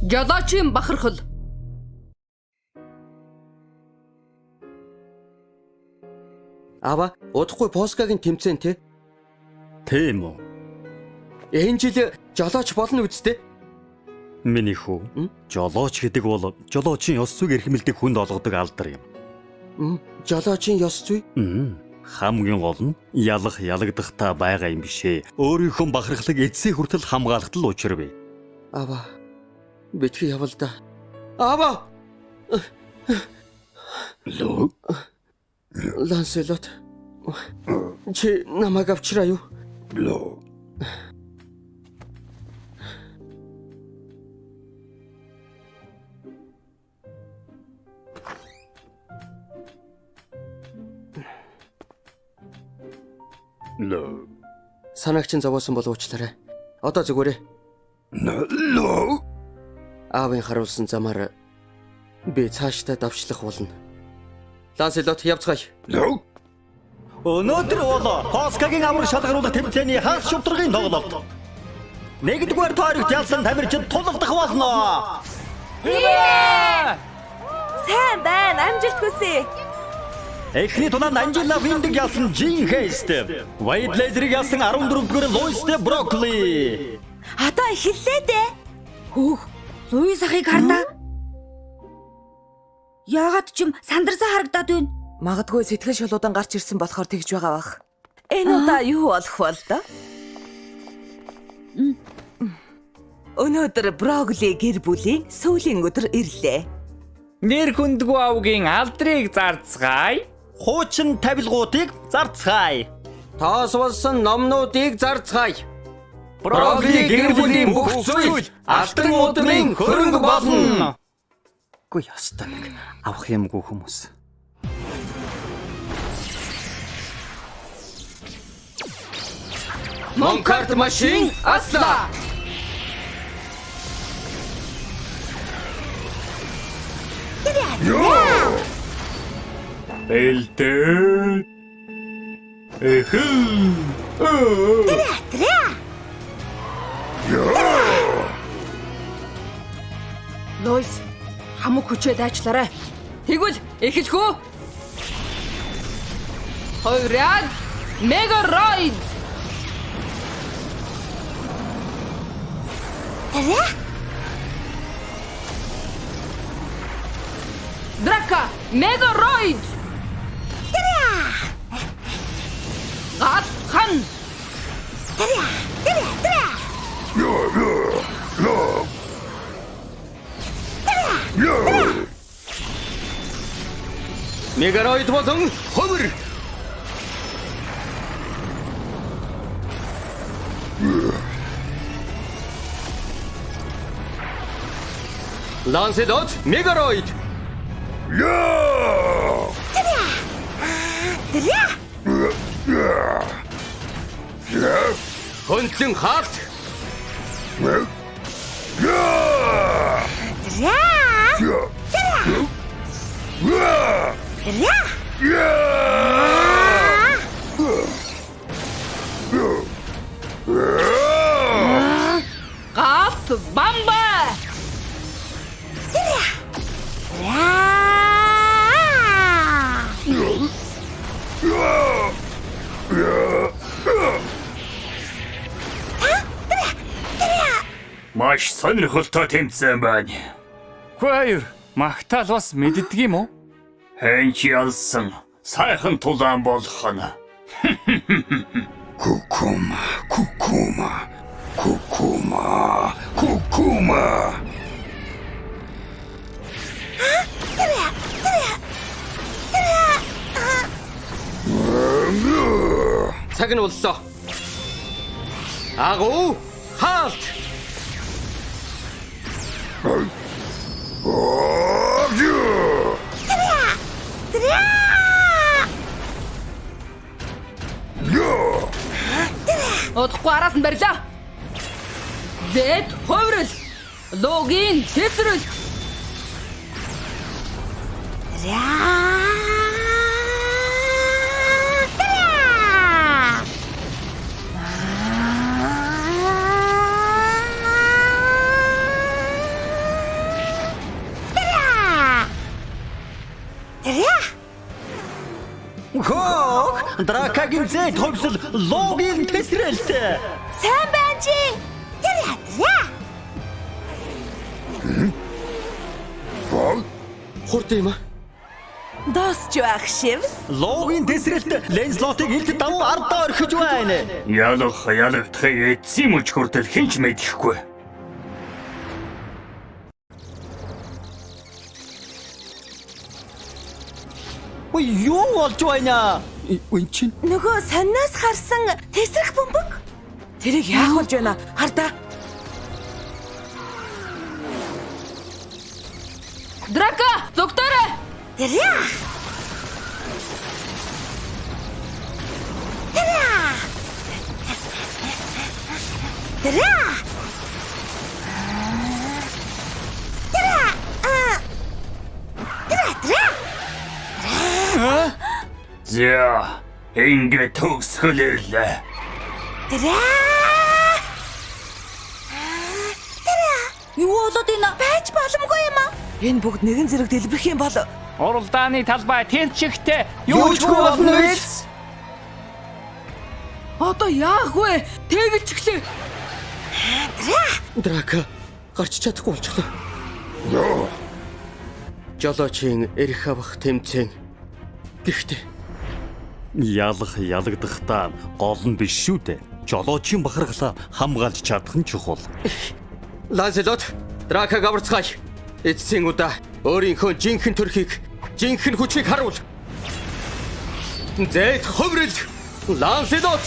Жолоочийн бахархал. Аава, удахгүй Поскагийн тэмцээн те. Тийм үү? Энэ жил жолооч болно үсттэй. Миний хүү, жолооч гэдэг бол жолоочийн ёс зүйг эрхэмлдэг хүнд олгодог алдар юм. Жолоочийн ёс зүй? Хамгийн гол нь ялах ялагдахтаа байгаа юм бишээ. Өөрийнхөө бахархлыг эцсийн хүртэл хамгаалахад л учир бий. Аава, битгий явал да. Аава! Лөө? Ланселот. Чи намайг авчраа юу? Лөө. Лөө. Санааг чинь зовоосон бол уучлаарай. Одоо зүгээрээ. Лөө. Аавын харуулсан замаар би цаашдаа давчлах болно. Ланселот явцгаая. Лөө. Өнөөдөр бол Поскагийн амар шалгаруулах тэмцээний хагас шударгын тоглолт. Нэгдүгээр тойрогт ялсан тамирчин тулалдах болно. Сайн байна, амжилт хүсье. Эхний тулаанд Анжела Виндэг ялсан Жин Хейст. Вейд Лезерийг ялсан 14-р Луис де Брокли. Одоо эхэллээ дээ. Хөөх, Луис ахыг хардаа. Яагаад ч юм сандарсан харагдаад байна. Магадгүй сэтгэл шулуудан гарч ирсэн болохоор тэгж байгаа бах. Энэ удаа юу болох бол доо? Өнөөдөр Брокли гэр бүлийн сүүлийн өдөр ирлээ. Нэр хүндгүй авгийн алдрыг зарцгаая. Хуучин тавилгуудыг зарцгаая. Тоос болсон номнуудыг зарцгаая. Брокли гэр бүлийн бүх зүйл алтан удмын хөрөнгө болно. Үгүй ёстой нэг авах юмгүй хүмүүс. Монкарт машин асла. Бэлдээ. Эхэл. Луис, хамаг хүчээ дайчлаарай. Тэгвэл эхлэх үү? Хоёраад Мегароид. Драка Мегароид. Гал хан. Мегароид болон ховор. Ланселот Мегароид. Хөндлөн хаалт. Галт бамба. Маш сонирхолтой тэмцээн байна. Хоёр магтаал бас мэддэг юм уу? Хэн ч ялсан сайхан тулаан болох нь. Кукума, кукума, кукума, кукума. Цаг нь боллоо. Агуу хаалт. Удахгүй араас нь барилаа. Зэт хувирал. Логийн тесрэлт. Дракагийн зэт хувьсэл Логийн тэсрэлт. Сайн байна чи. Тэр яа. Хурд юм аа. Дуусч байх шив. Логийн тэсрэлт Ленслотыг илт давуу ардаа орхиж байна. Ялах ялагдахыг эцсийн мөч хүртэл хэн ч мэдэхгүй. Ой, юу болж байна? Үн чинь Нөгөө сонноос харсан тэсрэх бөмбөг. Тэрийг яах болж байна? Хар даа. Драка, зугтаарай. Тэр яа. Тэр яа. Тэр яа. Тэр яа. Тэр яа. За, ингээ төгсгөл ирлээ. Тэр яа. Тэр яа. Юу болоод байна? Байж боломгүй юм аа. Энэ бүгд нэгэн зэрэг дэлбэрэх юм бол Уралдааны талбай тэнцчихтэй Юу ч үгүй болно биз? Одоо яах вэ? Тэгэлжглээ. Драка гарч чадахгүй болчихлоо. Жолоочийн эрх авах тэмцээн. Гэхдээ ялах ялагдахдаа гол нь биш шүү дээ. Жолоочийн бахархлаа хамгаалж чадах нь чухал. Ланселот Дракаг аварцгаая. Эцсийн удаа өөрийнхөө жинхэнэ төрхийг, жинхэнэ хүчийг харуул. Зэт ховрол Ланселот.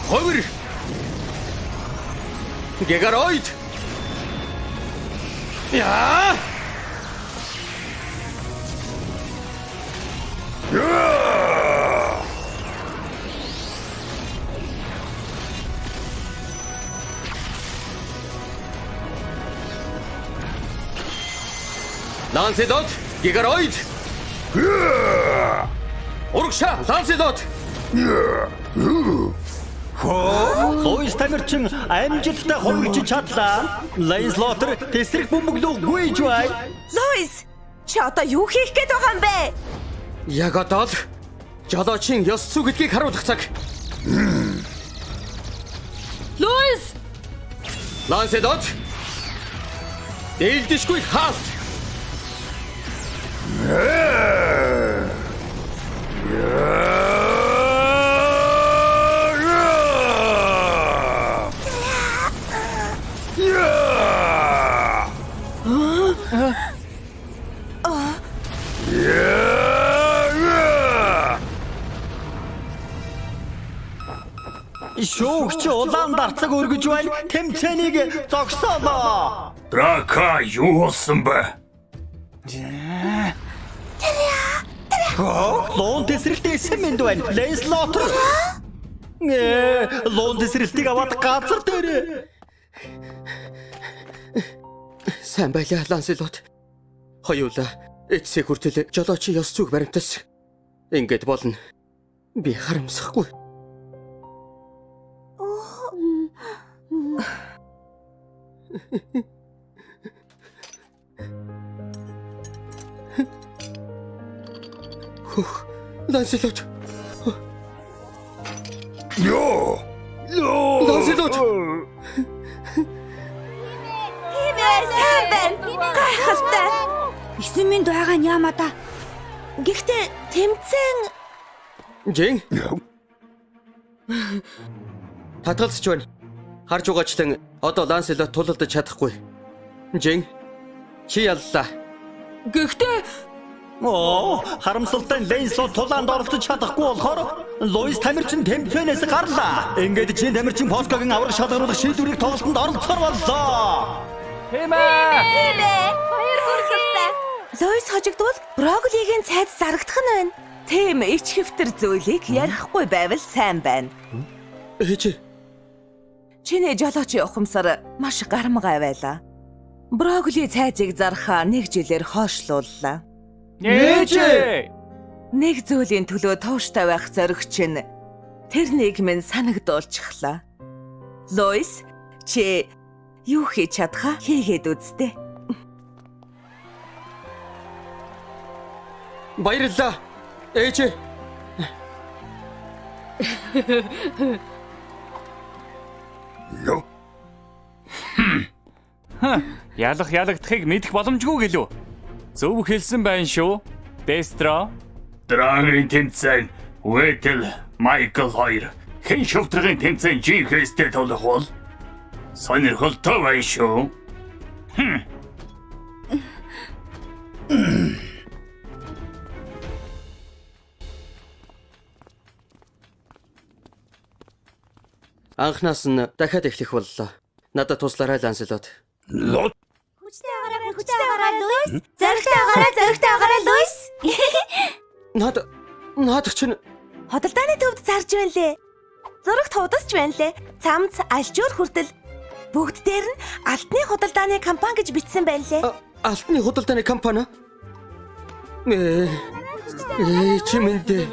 Ховор. Гегароид. Я! Ланселот, Гегароид. Урагшаа, Ланселот. Луис тамирчин амжилттай хувирч чадлаа. Ланслотер тэсрэх бөмбөг рүү гүйж бай. Луис, чи одоо юу хийх гээд байгаа юм бэ? Яг одоо л жолоочийн ёс зүй гэдгийг харуулах цаг. Луис! Ланселот. Дээлдэшгүй хаалт. Шүүгч улаан дарцаг өргөж байна. Тэмцээнийг зогсоолоо. Драка юу болсон бэ? Луун тэсрэлт эсэн мэнд байна. Ланслотер. Луун тэсрэлтийг аваад газар дээр. Сайн байлаа, Ланселот. Хоёулаа эцсийн хүртэл жолоочийн ёс зүйг баримталсан. Ингээд болно. Би харамсахгүй. Хөөх, Ланселот. Йоо. Ланселот. Сайн байна. Гайхалтай. Есөн минь байгаа нь яамаа да. Гэхдээ тэмцээн Жин. Татгалзаж байна. Харж байгаачлан одоо Ланселот тулалдаж чадахгүй. Жин, чи яллаа. Гэхдээ Оо, харамсалтай нь Ланслот тулаанд оролцож чадахгүй болохоор Луис тамирчин тэмцээнээс гарлаа. Ингээд чин тамирчин Поскогийн авраг шалгаруулах шийдвэрийг тоглолтод оролцохоор боллоо. Тийм ээ. Баяр хүргэлээ. Луис хожигдвол Броглигийн цайд зарагдах нь байна. Тийм ич хэвтэр зүйлийг ярихгүй байвал сайн байна. Ээж. Чиний жолоочийн ухамсар маш гарамгай байлаа. Брокколи цайзыг зархаа нэг жилээр хойшлууллаа. Ээжээ! Нэг зүйлийн төлөө тууштай байх зориг чинь тэрнийг минь санагдуулчихлаа. Луис, чи юу хийж чадхаа хийгээд үзтээ. Баярлалаа. Ээжээ. Ло. Ялах ялагдахыг мэдэх боломжгүй гэлүү. Зөв хэлсэн байна шүү. Дестро. Драгийн тэмцээн Ветел Майкл хоёр хэн шувтрагын тэмцээн Жин Хейстэй тулах бол сонирхолтой байна шүү. Анхнаас нь дахиад эхлэх боллоо. Надад туслаарай, Ланселот. Ло. Хүчтэй агараа, хүчтэй агараа, Луис. Зоригтой агараа, зоригтой агараа, Луис. Наад наадах чинь Худалдааны төвд зарж байна лээ. Зурагт худалч байна лээ. Цамц, альжуур хүртэл бүгд дээр нь алтны худалдааны компани гэж бичсэн байна лээ. Алтны худалдааны компани. Ээ чи минь дээ.